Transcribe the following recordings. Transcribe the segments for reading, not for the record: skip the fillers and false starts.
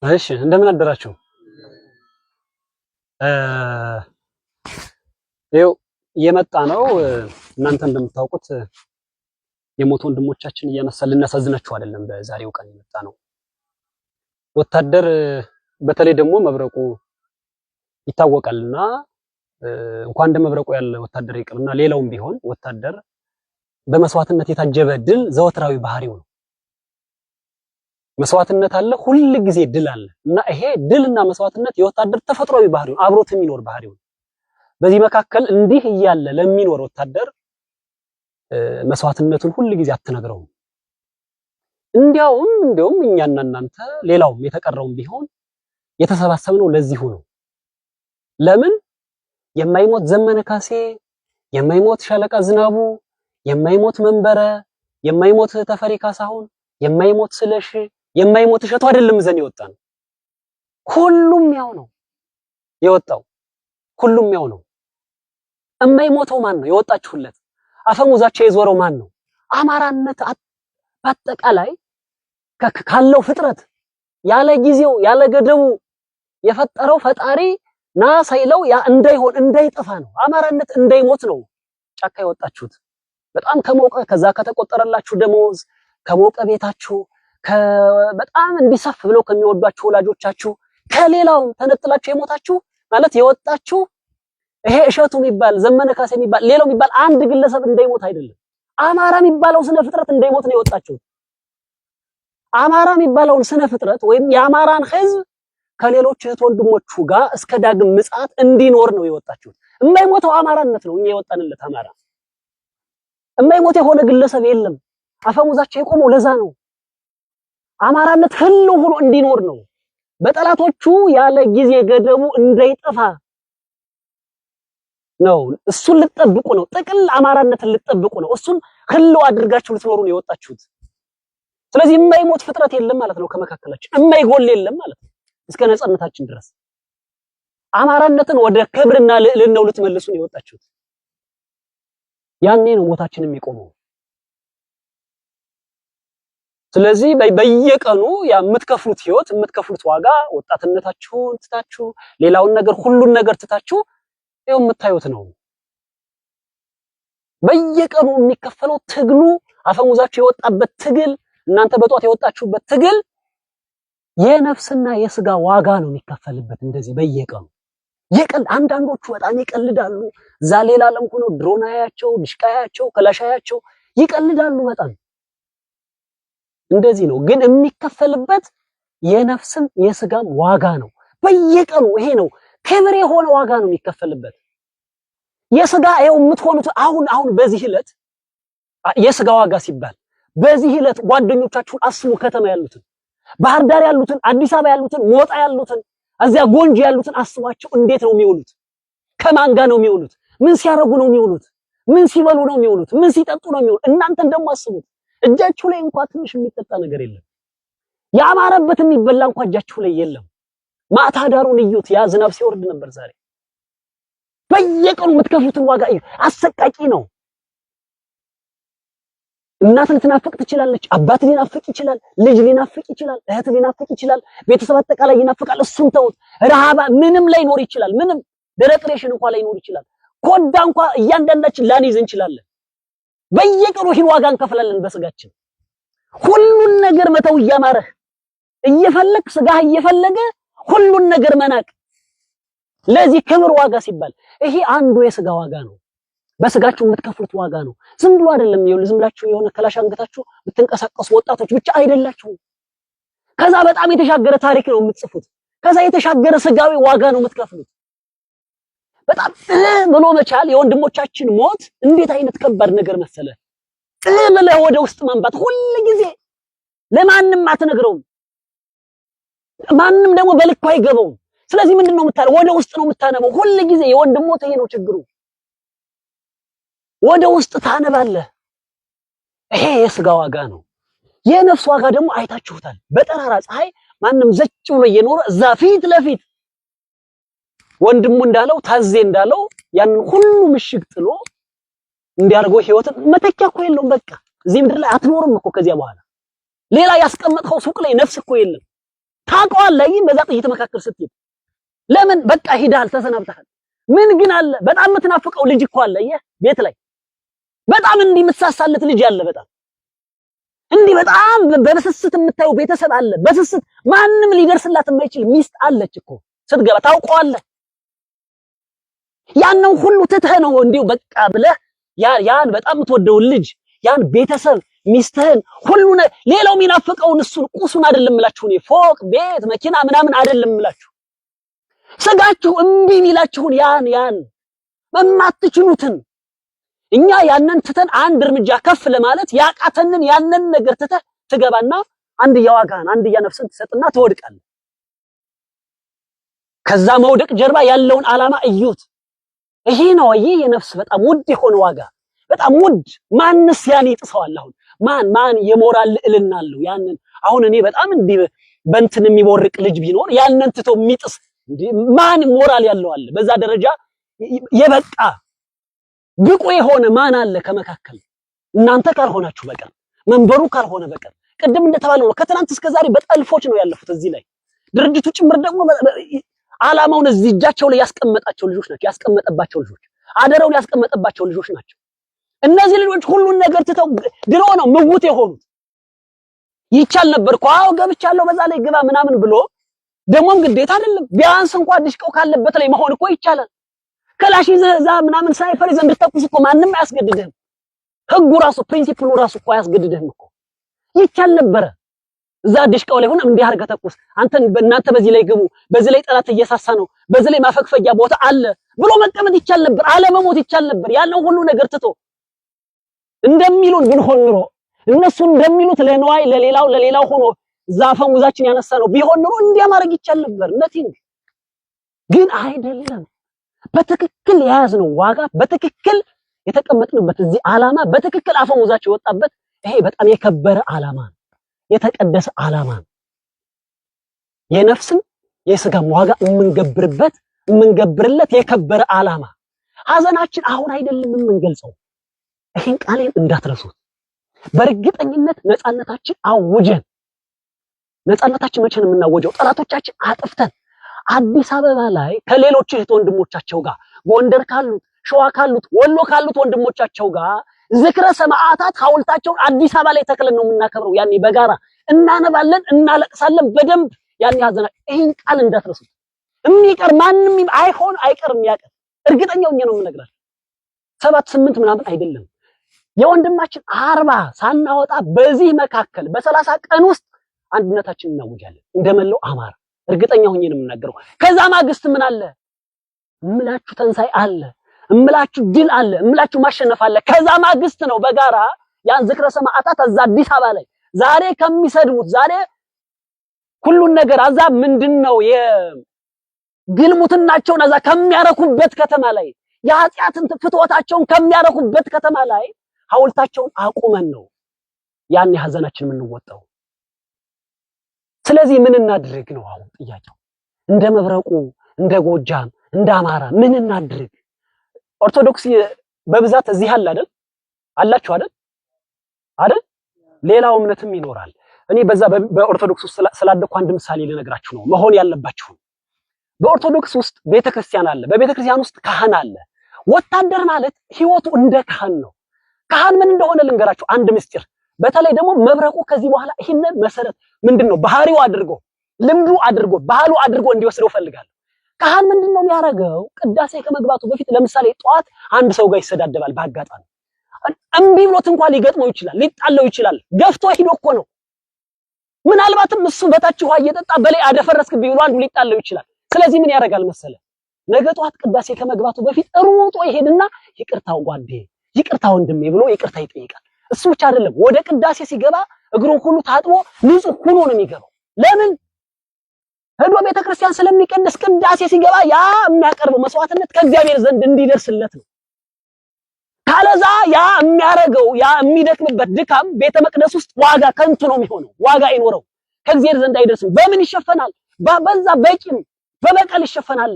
እሺ እንደምን አደራችሁ። ይኸው እየመጣ ነው። እናንተ እንደምታውቁት የሞቱ ወንድሞቻችን እያነሳን ልናሳዝናችሁ አይደለም። በዛሬው ቀን የመጣ ነው። ወታደር በተለይ ደግሞ መብረቁ ይታወቃልና እንኳን እንደ መብረቁ ያለ ወታደር ይቅርና ሌላውም ቢሆን ወታደር በመስዋዕትነት የታጀበ ድል ዘወትራዊ ባህሪው ነው። መስዋዕትነት አለ፣ ሁል ጊዜ ድል አለ እና ይሄ ድልና መስዋዕትነት የወታደር ተፈጥሯዊ ባህሪው አብሮት የሚኖር ባህሪው ነው። በዚህ መካከል እንዲህ እያለ ለሚኖር ወታደር መስዋዕትነቱን ሁል ጊዜ አትነግረውም። እንዲያውም እኛና እናንተ ሌላውም የተቀረውም ቢሆን የተሰባሰብነው ለዚሁ ነው። ለምን የማይሞት ዘመነ ካሴ፣ የማይሞት ሻለቃ ዝናቡ፣ የማይሞት መንበረ፣ የማይሞት ተፈሪ ካሳሁን፣ የማይሞት ስለሽ፣ የማይሞት እሸቱ አይደለም ዘን የወጣ ነው። ሁሉም ያው ነው የወጣው። ሁሉም ያው ነው። የማይሞተው ማን ነው? የወጣችሁለት አፈሙዛቸው የዞረው ማን ነው? አማራነት በአጠቃላይ ካለው ፍጥረት ያለ ጊዜው ያለ ገደቡ የፈጠረው ፈጣሪ ና ሳይለው ያ እንዳይሆን እንዳይጠፋ ነው። አማራነት እንዳይሞት ነው ጫካ የወጣችሁት። በጣም ከሞቀ ከዛ ከተቆጠረላችሁ ደመወዝ ከሞቀ ቤታችሁ በጣም እንዲሰፍ ብለው ከሚወዷችሁ ወላጆቻችሁ ከሌላውም ተነጥላችሁ የሞታችሁ ማለት የወጣችሁ ይሄ እሸቱ የሚባል ዘመነ ካሴ የሚባል ሌላው የሚባል አንድ ግለሰብ እንዳይሞት አይደለም። አማራ የሚባለው ስነ ፍጥረት እንዳይሞት ነው የወጣችሁት። አማራ የሚባለውን ስነ ፍጥረት ወይም የአማራን ሕዝብ ከሌሎች እህት ወንድሞቹ ጋር እስከ ዳግም ምጽአት እንዲኖር ነው የወጣችሁት። የማይሞተው አማራነት ነው። እኛ የወጣንለት አማራ የማይሞት የሆነ ግለሰብ የለም። አፈሙዛቸው የቆመው ለዛ ነው። አማራነት ህልው ሆኖ እንዲኖር ነው። በጠላቶቹ ያለ ጊዜ ገደቡ እንዳይጠፋ ነው። እሱን ልትጠብቁ ነው። ጥቅል አማራነትን ልትጠብቁ ነው። እሱን ህልው አድርጋችሁ ልትኖሩ ነው የወጣችሁት። ስለዚህ የማይሞት ፍጥረት የለም ማለት ነው። ከመካከላችን የማይጎል የለም ማለት ነው። እስከ ነፃነታችን ድረስ አማራነትን ወደ ክብርና ልዕልናው ልትመልሱ ነው የወጣችሁት። ያኔ ነው ሞታችን የሚቆመው። ስለዚህ በየቀኑ የምትከፍሉት ህይወት የምትከፍሉት ዋጋ ወጣትነታችሁን ትታችሁ ሌላውን ነገር ሁሉን ነገር ትታችሁ ይኸው የምታዩት ነው። በየቀኑ የሚከፈለው ትግሉ አፈሙዛችሁ የወጣበት ትግል፣ እናንተ በጧት የወጣችሁበት ትግል የነፍስና የስጋ ዋጋ ነው የሚከፈልበት። እንደዚህ በየቀኑ የቀል አንዳንዶቹ በጣም ይቀልዳሉ። እዛ ሌላ ዓለም ሆነው ድሮን አያቸው፣ ድሽቃ አያቸው፣ ክላሽ አያቸው ይቀልዳሉ በጣም እንደዚህ ነው። ግን የሚከፈልበት የነፍስም የስጋም ዋጋ ነው በየቀኑ። ይሄ ነው ክብር የሆነ ዋጋ ነው የሚከፈልበት። የስጋ ይኸው የምትሆኑት አሁን አሁን በዚህ ዕለት የስጋ ዋጋ ሲባል በዚህ ዕለት ጓደኞቻችሁን አስቡ። ከተማ ያሉትን፣ ባህር ዳር ያሉትን፣ አዲስ አበባ ያሉትን፣ ሞጣ ያሉትን፣ እዚያ ጎንጅ ያሉትን አስቧቸው። እንዴት ነው የሚውሉት? ከማን ጋር ነው የሚውሉት? ምን ሲያረጉ ነው የሚውሉት? ምን ሲበሉ ነው የሚውሉት? ምን ሲጠጡ ነው የሚውሉት? እናንተን ደግሞ አስቡት። እጃችሁ ላይ እንኳን ትንሽ የሚጠጣ ነገር የለም። ያማረበት የሚበላ እንኳን እጃችሁ ላይ የለም። ማታ ዳሩን እዩት። ያ ዝናብ ሲወርድ ነበር ዛሬ። በየቀኑ የምትከፍሉትን ዋጋ እዩ። አሰቃቂ ነው። እናት ልትናፍቅ ትችላለች። አባት ሊናፍቅ ይችላል። ልጅ ሊናፍቅ ይችላል። እህት ሊናፍቅ ይችላል። ቤተሰብ አጠቃላይ ይናፍቃል። እሱን ተውት። ረሃባ ምንም ላይኖር ይችላል። ምንም ደረቅ ሬሽን እንኳን ላይኖር ይችላል። ኮዳ እንኳን እያንዳንዳችን ላንይዝ እንችላለን። በየቀኑ ይህን ዋጋ እንከፍላለን በስጋችን። ሁሉን ነገር መተው እያማረህ እየፈለግ ስጋህ እየፈለገ ሁሉን ነገር መናቅ ለዚህ ክብር ዋጋ ሲባል ይሄ አንዱ የስጋ ዋጋ ነው። በስጋችሁ የምትከፍሉት ዋጋ ነው። ዝም ብሎ አይደለም። ይኸውልህ ዝም ብላችሁ የሆነ ክላሽ አንገታችሁ የምትንቀሳቀሱ ወጣቶች ብቻ አይደላችሁም። ከዛ በጣም የተሻገረ ታሪክ ነው የምትጽፉት። ከዛ የተሻገረ ስጋዊ ዋጋ ነው የምትከፍሉት። በጣም ብሎ መቻል የወንድሞቻችን ሞት እንዴት አይነት ከባድ ነገር መሰለ። ብለህ ወደ ውስጥ ማንባት ሁል ጊዜ ለማንም አትነግረውም። ማንም ደግሞ በልኩ አይገባውም። ስለዚህ ምንድነው የምታለው? ወደ ውስጥ ነው የምታነበው ሁል ጊዜ። የወንድም ሞት ይሄ ነው ችግሩ። ወደ ውስጥ ታነባለህ። ይሄ የስጋ ዋጋ ነው። የነፍስ ዋጋ ደግሞ አይታችሁታል። በጠራራ ፀሐይ ማንም ዘጭ ብሎ እየኖረ እዛ ፊት ለፊት ወንድሙ እንዳለው ታዜ እንዳለው ያንን ሁሉ ምሽግ ጥሎ እንዲያርጎ ህይወትን መተኪያ እኮ የለውም። በቃ እዚህ ምድር ላይ አትኖርም እኮ ከዚያ በኋላ ሌላ ያስቀመጥከው ሱቅ ላይ ነፍስ እኮ የለም። ታውቀዋለህ። ይህ በዛ ጥይት መካከል ስትሄድ ለምን በቃ ሂዳል፣ ተሰናብተሃል። ምን ግን አለ በጣም የምትናፍቀው ልጅ እኮ አለ። ይህ ቤት ላይ በጣም እንዲህ የምትሳሳለት ልጅ አለ። በጣም እንዲህ በጣም በስስት የምታየው ቤተሰብ አለ። በስስት ማንም ሊደርስላት የማይችል ሚስት አለች እኮ ስትገባ ታውቀዋለህ። ያንን ሁሉ ትተህ ነው እንዲሁ በቃ ብለህ ያን በጣም የምትወደውን ልጅ ያን ቤተሰብ ሚስትህን ሁሉ ሌላው የሚናፍቀውን እሱን ቁሱን አይደለም እምላችሁ፣ እኔ ፎቅ ቤት መኪና ምናምን አይደለም እምላችሁ፣ ስጋችሁ እምቢ የሚላችሁን ያን ያን የማትችሉትን እኛ ያንን ትተን አንድ እርምጃ ከፍ ለማለት ያቃተንን ያንን ነገር ትተህ ትገባና አንድያ ዋጋህን አንድያ ነፍስን ትሰጥና ትወድቃለህ። ከዛ መውደቅ ጀርባ ያለውን ዓላማ እዩት። ይሄ ነው ይሄ የነፍስ በጣም ውድ የሆነ ዋጋ በጣም ውድ። ማንስ ያን ይጥሰዋል? አሁን ማን ማን የሞራል ልዕልና አለው? ያንን አሁን እኔ በጣም እንዲህ በእንትን የሚቦርቅ ልጅ ቢኖር ያንን ትቶ የሚጥስ እንዲህ ማን ሞራል ያለው አለ? በዛ ደረጃ የበቃ ብቁ የሆነ ማን አለ ከመካከል? እናንተ ካልሆናችሁ በቀር መንበሩ ካልሆነ በቀር ቅድም እንደተባለው ነው። ከትናንት እስከ ዛሬ በጠልፎች ነው ያለፉት። እዚህ ላይ ድርጅቱ ጭምር ደግሞ ዓላማውን እዚህ እጃቸው ላይ ያስቀመጣቸው ልጆች ናቸው። ያስቀመጠባቸው ልጆች አደራውን ያስቀመጠባቸው ልጆች ናቸው። እነዚህ ልጆች ሁሉን ነገር ትተው ድሮ ነው ምውት የሆኑት። ይቻል ነበር እኮ አዎ ገብቻለሁ፣ በዛ ላይ ግባ ምናምን ብሎ ደግሞም ግዴታ አይደለም። ቢያንስ እንኳን ድሽቀው ካለበት ላይ መሆን እኮ ይቻላል። ክላሽ ይዘህ እዛ ምናምን sniper ይዘህ እንድትተኩስ እኮ ማንም አያስገድድህም። ህጉ ራሱ principle ኡ ራሱ እኮ አያስገድድህም እኮ ይቻል ነበረ። እዛ ድሽቃው ላይ ሆነ እንዲህ አድርገህ ተኩስ፣ አንተ እናንተ በዚህ ላይ ግቡ፣ በዚህ ላይ ጠላት እየሳሳ ነው፣ በዚህ ላይ ማፈግፈጊያ ቦታ አለ ብሎ መቀመጥ ይቻል ነበር። አለመሞት ይቻል ነበር። ያለው ሁሉ ነገር ትቶ እንደሚሉን ብንሆን ኑሮ እነሱ እንደሚሉት ለንዋይ ለሌላው ለሌላው ሆኖ እዛ አፈሙዛችን ያነሳ ነው ቢሆን ኑሮ እንዲያ ማድረግ ይቻል ነበር። nothing ግን አይደለም። በትክክል የያዝነው ዋጋ በትክክል የተቀመጥንበት እዚህ ዓላማ በትክክል አፈሙዛቸው የወጣበት ይሄ በጣም የከበረ ዓላማ ነው። የተቀደሰ ዓላማ ነው። የነፍስም የስጋም ዋጋ የምንገብርበት የምንገብርለት የከበረ ዓላማ። ሐዘናችን አሁን አይደለም የምንገልጸው። ይሄን ቃሌን እንዳትረሱት። በእርግጠኝነት ነፃነታችን አውጀን ነፃነታችን መቼ ነው የምናወጀው? ጠላቶቻችን አጥፍተን አዲስ አበባ ላይ ከሌሎች እህት ወንድሞቻቸው ጋር ጎንደር ካሉት፣ ሸዋ ካሉት፣ ወሎ ካሉት ወንድሞቻቸው ጋር ዝክረ ሰማዕታት ሐውልታቸውን አዲስ አበባ ላይ ተክለን ነው የምናከብረው። ያኔ በጋራ እናነባለን፣ እናለቅሳለን በደንብ ያኔ ሐዘና። ይሄን ቃል እንዳትረሱት። የሚቀር ማንም አይሆን አይቀርም፣ ያቀር እርግጠኛው እኛ ነው የምነግራችሁ። 7 8 ምናምን አይደለም የወንድማችን 40 ሳናወጣ በዚህ መካከል በ30 ቀን ውስጥ አንድነታችንን እናውጃለን እንደመላው አማራ። እርግጠኛ ሆኜ ነው የምናገረው። ከዛ ማግስት ምን አለ እምላችሁ ተንሳይ አለ፣ እምላችሁ ድል አለ፣ እምላችሁ ማሸነፍ አለ። ከዛ ማግስት ነው በጋራ ያን ዝክረ ሰማዕታት እዛ አዲስ አበባ ላይ ዛሬ ከሚሰድቡት ዛሬ ሁሉን ነገር አዛ ምንድነው የግልሙትናቸውን አዛ ከሚያረኩበት ከተማ ላይ የኃጢአትን ፍትወታቸውን ከሚያረኩበት ከተማ ላይ ሐውልታቸውን አቁመን ነው ያን ሐዘናችን የምንወጣው። ስለዚህ ምን እናድርግ ነው አሁን ጥያቄው። እንደ መብረቁ እንደ ጎጃም እንደ አማራ ምን እናድርግ? ኦርቶዶክስ በብዛት እዚህ አለ አይደል? አላችሁ አይደል? አይደል? ሌላው እምነትም ይኖራል። እኔ በዛ በኦርቶዶክስ ውስጥ ስላደኩ አንድ ምሳሌ ልነግራችሁ ነው መሆን ያለባችሁ። በኦርቶዶክስ ውስጥ ቤተክርስቲያን አለ። በቤተክርስቲያን ውስጥ ካህን አለ። ወታደር ማለት ህይወቱ እንደ ካህን ነው። ካህን ምን እንደሆነ ልንገራችሁ አንድ ምስጢር። በተለይ ደግሞ መብረቁ ከዚህ በኋላ ይህንን መሰረት ምንድነው ባህሪው አድርጎ ልምዱ አድርጎ ባህሉ አድርጎ እንዲወስደው ፈልጋለሁ። ካህን ምንድነው የሚያደርገው? ቅዳሴ ከመግባቱ በፊት ለምሳሌ ጠዋት አንድ ሰው ጋር ይሰዳደባል። በአጋጣሚ እምቢ ብሎት እንኳን ሊገጥመው ይችላል፣ ሊጣለው ይችላል። ገፍቶ ሂዶ እኮ ነው። ምናልባትም እሱ በታች ውሃ እየጠጣ በላይ አደፈረስክብኝ ብሎ አንዱ ሊጣለው ይችላል። ስለዚህ ምን ያደርጋል መሰለ? ነገ ጠዋት ቅዳሴ ከመግባቱ በፊት ሩጦ ይሄድና ይቅርታው ጓዴ፣ ይቅርታ ወንድሜ ብሎ ይቅርታ ይጠይቃል። እሱ ብቻ አይደለም፣ ወደ ቅዳሴ ሲገባ እግሩን ሁሉ ታጥቦ ንጹህ ሆኖ ነው የሚገባው። ለምን? ሄዶ ቤተክርስቲያን ስለሚቀድስ ቅዳሴ ሲገባ ያ የሚያቀርበው መስዋዕትነት ከእግዚአብሔር ዘንድ እንዲደርስለት ነው። ካለዛ ያ የሚያረገው ያ የሚደክምበት ድካም ቤተ መቅደስ ውስጥ ዋጋ ከንቱ ነው የሚሆነው። ዋጋ አይኖረው፣ ከእግዚአብሔር ዘንድ አይደርስም። በምን ይሸፈናል? በዛ በቂም በበቀል ይሸፈናል።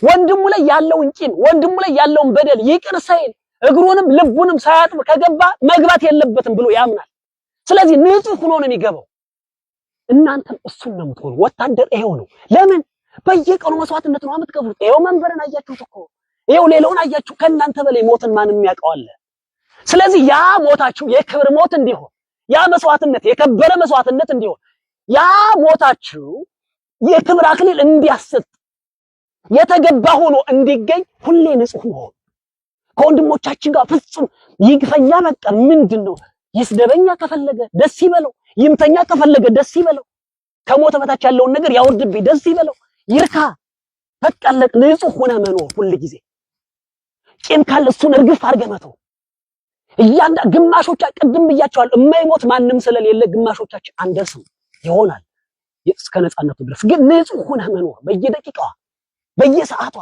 ወንድሙ ላይ ያለውን ቂም፣ ወንድሙ ላይ ያለውን በደል ይቅር ሳይል እግሩንም ልቡንም ሳያጥብ ከገባ መግባት የለበትም ብሎ ያምናል። ስለዚህ ንጹህ ሆኖ ነው የሚገባው። እናንተም እሱን ነው የምትሆኑ። ወታደር ይሄው ነው። ለምን በየቀኑ መስዋዕትነት ነው የምትከፍሉት? ይሄው መንበርን አያችሁት እኮ፣ ይሄው ሌላውን አያችሁ። ከእናንተ በላይ ሞትን ማንም ያውቀዋል? ስለዚህ ያ ሞታችሁ የክብር ሞት እንዲሆን፣ ያ መስዋዕትነት የከበረ መስዋዕትነት እንዲሆን፣ ያ ሞታችሁ የክብር አክሊል እንዲያሰጥ፣ የተገባ ሆኖ እንዲገኝ ሁሌ ንጹህ መሆን፣ ከወንድሞቻችን ጋር ፍጹም ይግፈኛ በቃ ምንድን ነው ይስደበኛ ከፈለገ ደስ ይበለው፣ ይምተኛ ከፈለገ ደስ ይበለው፣ ከሞተ በታች ያለውን ነገር ያወርድብኝ ደስ ይበለው፣ ይርካ። በቃ አለቅ። ንጹህ ሆነ መኖር ሁል ጊዜ። ቂም ካለ እሱን እርግፍ አድርገህ መተው። እያንዳ ግማሾቻ ቅድም ብያቸዋለሁ፣ የማይሞት ማንም ስለሌለ ግማሾቻችን አንደርስም ይሆናል እስከ ነፃነቱ ድረስ። ግን ንጹህ ሆነህ መኖር በየደቂቃዋ በየሰዓቷ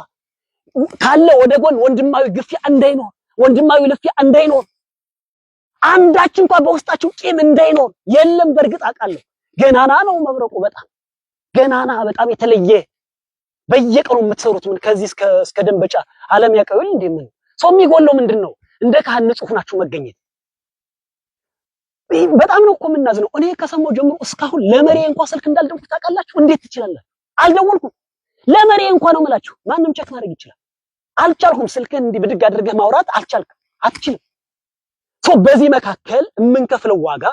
ካለ ወደ ጎን ወንድማዊ ግፊያ እንዳይኖር፣ ወንድማዊ ልፊያ እንዳይኖር፣ አንዳች እንኳን በውስጣችሁ ቂም እንዳይኖር። የለም በእርግጥ አውቃለሁ፣ ገናና ነው መብረቁ፣ በጣም ገናና፣ በጣም የተለየ። በየቀኑ የምትሰሩት ምን ከዚህ እስከ ደንበጫ ዓለም ያውቀው እንዴ? ምን ሰው የሚጎለው ምንድን ነው? እንደ ካህን ንጹህ ናችሁ መገኘት። በጣም ነው እኮ የምናዝነው። እኔ ከሰማሁ ጀምሮ እስካሁን ለመሪ እንኳን ስልክ እንዳልደወልኩ ታውቃላችሁ። እንዴት ትችላላችሁ? አልደወልኩም። ለመሪ እንኳን ነው የምላችሁ። ማንም check ማድረግ ይችላል። አልቻልኩም። ስልክህን እንዲህ ብድግ አድርገህ ማውራት አልቻልክም፣ አትችልም። So በዚህ መካከል የምንከፍለው ዋጋ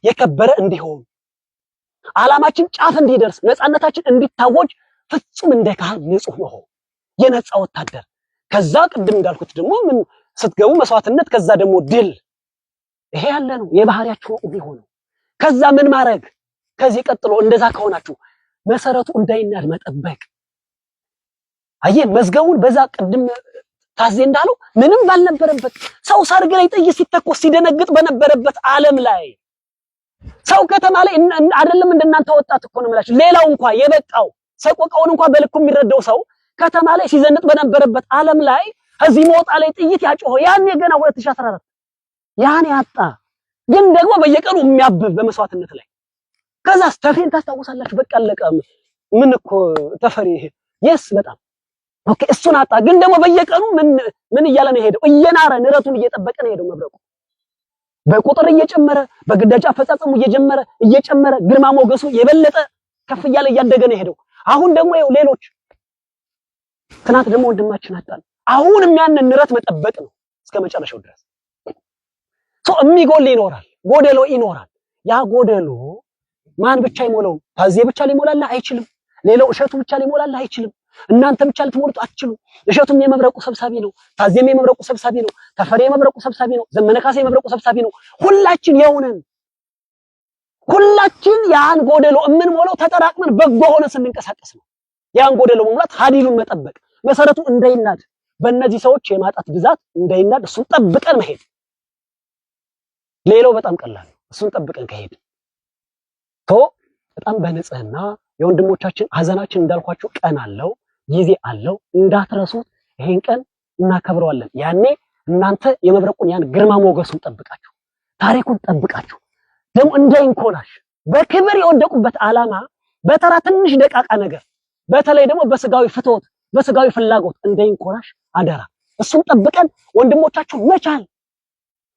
የከበረ እንዲሆን፣ ዓላማችን ጫፍ እንዲደርስ፣ ነፃነታችን እንዲታወጅ ፍጹም እንደ ካህን ንጹህ መሆን፣ የነፃ ወታደር። ከዛ ቅድም እንዳልኩት ደግሞ ምን ስትገቡ መስዋዕትነት፣ ከዛ ደግሞ ድል፣ ይሄ ያለ ነው የባህሪያችሁ የሚሆነው። ከዛ ምን ማድረግ? ከዚህ ቀጥሎ እንደዛ ከሆናችሁ መሰረቱ እንዳይናድ መጠበቅ። አየህ መዝገቡን በዛ ቅድም ታዜ እንዳለው ምንም ባልነበረበት፣ ሰው ሰርግ ላይ ጥይት ሲተኮስ ሲደነግጥ በነበረበት ዓለም ላይ፣ ሰው ከተማ ላይ አይደለም እንደናንተ ወጣት እኮ ነው የምላችሁ፣ ሌላው እንኳ የበቃው ሰቆቃውን እንኳ በልኩ የሚረዳው ሰው ከተማ ላይ ሲዘንጥ በነበረበት ዓለም ላይ እዚህ ሞጣ ላይ ጥይት ያጮኸ ያን የገና 2014 ያን ያጣ ግን ደግሞ በየቀኑ የሚያብብ በመስዋዕትነት ላይ። ከዛስ ተፈሪን ታስታውሳላችሁ? በቃ አለቀ። ምን እኮ ተፈሪ yes በጣም okay፣ እሱን አጣ። ግን ደግሞ በየቀኑ ምን ምን እያለ ነው የሄደው? እየናረ ንረቱን እየጠበቀ ነው የሄደው። መብረቁ በቁጥር እየጨመረ፣ በግዳጅ አፈጻጸሙ እየጀመረ እየጨመረ፣ ግርማ ሞገሱ የበለጠ ከፍ እያለ እያደገ ነው የሄደው። አሁን ደግሞ ይኸው ሌሎች ትናንት ደግሞ ወንድማችን አጣን። አሁንም ያንን ንረት መጠበቅ ነው እስከ መጨረሻው ድረስ። So የሚጎል ይኖራል፣ ጎደሎ ይኖራል። ያ ጎደሎ ማን ብቻ ይሞላው? ታዜ ብቻ ሊሞላልህ አይችልም። ሌላው እሸቱ ብቻ ሊሞላልህ አይችልም። እናንተ ብቻ ልትሞሉት አትችሉ። እሸቱም የመብረቁ ሰብሳቢ ነው። ታዜም የመብረቁ ሰብሳቢ ነው። ተፈሪ የመብረቁ ሰብሳቢ ነው። ዘመነ ካሴ የመብረቁ ሰብሳቢ ነው። ሁላችን የሆነን ሁላችን ያን ጎደሎ የምንሞላው ተጠራቅመን በጎ ሆነ ስንንቀሳቀስ ነው። ያን ጎደሎ መሙላት፣ ሀዲሉን መጠበቅ፣ መሰረቱ እንዳይናድ፣ በእነዚህ ሰዎች የማጣት ብዛት እንዳይናድ እሱን ጠብቀን መሄድ። ሌላው በጣም ቀላል ነው። እሱን ጠብቀን ከሄድ ቶ በጣም በንጽህና የወንድሞቻችን ሀዘናችን እንዳልኳችሁ ቀን አለው፣ ጊዜ አለው። እንዳትረሱት። ይሄን ቀን እናከብረዋለን። ያኔ እናንተ የመብረቁን ያን ግርማ ሞገሱን ጠብቃችሁ፣ ታሪኩን ጠብቃችሁ፣ ደግሞ እንዳይንኮላሽ በክብር የወደቁበት ዓላማ በተራ ትንሽ ደቃቃ ነገር፣ በተለይ ደግሞ በስጋዊ ፍትወት፣ በስጋዊ ፍላጎት እንዳይንኮላሽ አደራ። እሱን ጠብቀን ወንድሞቻችሁ መቻል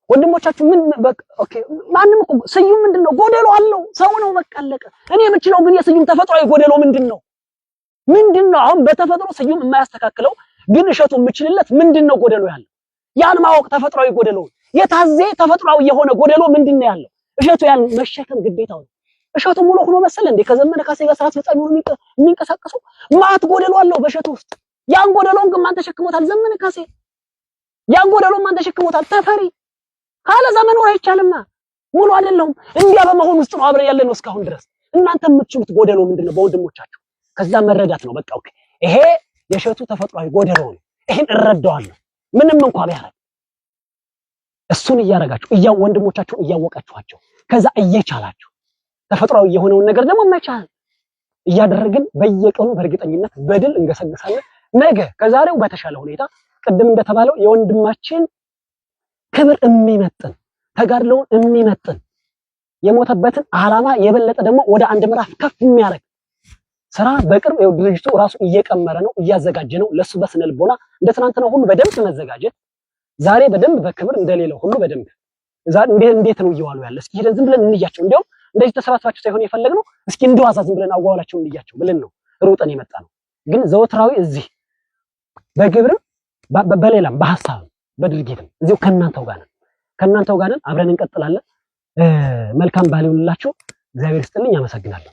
ወንድሞቻችሁ ምን okay፣ ማንም እኮ ስዩም ምንድነው ጎደሎ አለው፣ ሰው ነው፣ በቃ አለቀ። እኔ የምችለው ግን የስዩም ተፈጥሯዊ ጎደሎ ምንድነው? ምንድነው? አሁን በተፈጥሮ ስዩም የማያስተካክለው ግን እሸቱ የምችልለት ምንድነው ጎደሎ ያለው? ያን ማወቅ ተፈጥሯዊ ጎደሎ። የታዜ ተፈጥሯዊ የሆነ ጎደሎ ምንድነው ያለው? እሸቱ ያን መሸከም ግዴታው ነው። እሸቱ ሙሉ ሆኖ መሰለ እንዴ ከዘመነ ካሴ ጋር ስራ አስፈጻሚ ሆኖ የሚንቀሳቀሰው? ማት ጎደሎ አለው በእሸቱ ውስጥ። ያን ጎደሎን ግን ማን ተሸክሞታል? ዘመነ ካሴ። ያን ጎደሎን ማን ተሸክሞታል? ተፈሪ። ካለዛ መኖር አይቻልማ። ሙሉ አይደለሁም። እንዲያ በመሆን ውስጥ ነው አብረን ያለነው እስካሁን ድረስ። እናንተ የምትችሉት ጎደሎ ምንድነው በወንድሞቻችሁ? ከዛ መረዳት ነው። በቃ okay፣ ይሄ የእሸቱ ተፈጥሯዊ ጎደሎ ነው። ይሄን እረዳዋለሁ ምንም እንኳን ቢያረግ። እሱን እያረጋችሁ ወንድሞቻችሁን እያወቃችኋቸው ከዛ እየቻላችሁ ተፈጥሯዊ የሆነውን ነገር ደግሞ መቻል እያደረግን በየቀኑ በእርግጠኝነት በድል እንገሰግሳለን። ነገ ከዛሬው በተሻለ ሁኔታ ቅድም እንደተባለው የወንድማችን ክብር የሚመጥን፣ ተጋድሎውን የሚመጥን፣ የሞተበትን ዓላማ የበለጠ ደግሞ ወደ አንድ ምዕራፍ ከፍ የሚያደርግ ስራ በቅርብ ይኸው ድርጅቱ ራሱ እየቀመረ ነው፣ እያዘጋጀ ነው። ለሱ በስነ ልቦና እንደ ትናንትናው ሁሉ በደንብ መዘጋጀት፣ ዛሬ በደንብ በክብር እንደሌለው ሁሉ በደንብ እንዴት ነው እየዋሉ ያለ? እስኪ ሄደን ዝም ብለን እንያቸው። እንዲያውም እንደዚህ ተሰባስባችሁ ሳይሆን የፈለግነው እስኪ እንደዋዛ ዝም ብለን አዋዋላቸውን እንያቸው ብለን ነው ሩጠን የመጣ ነው። ግን ዘወትራዊ እዚህ በግብርም በሌላም በሀሳብም በድርጊትም እዚሁ ከእናንተው ጋር ነን፣ ከእናንተው ጋር ነን። አብረን እንቀጥላለን። መልካም ባህል ይሁንላችሁ። እግዚአብሔር ይስጥልኝ። አመሰግናለሁ።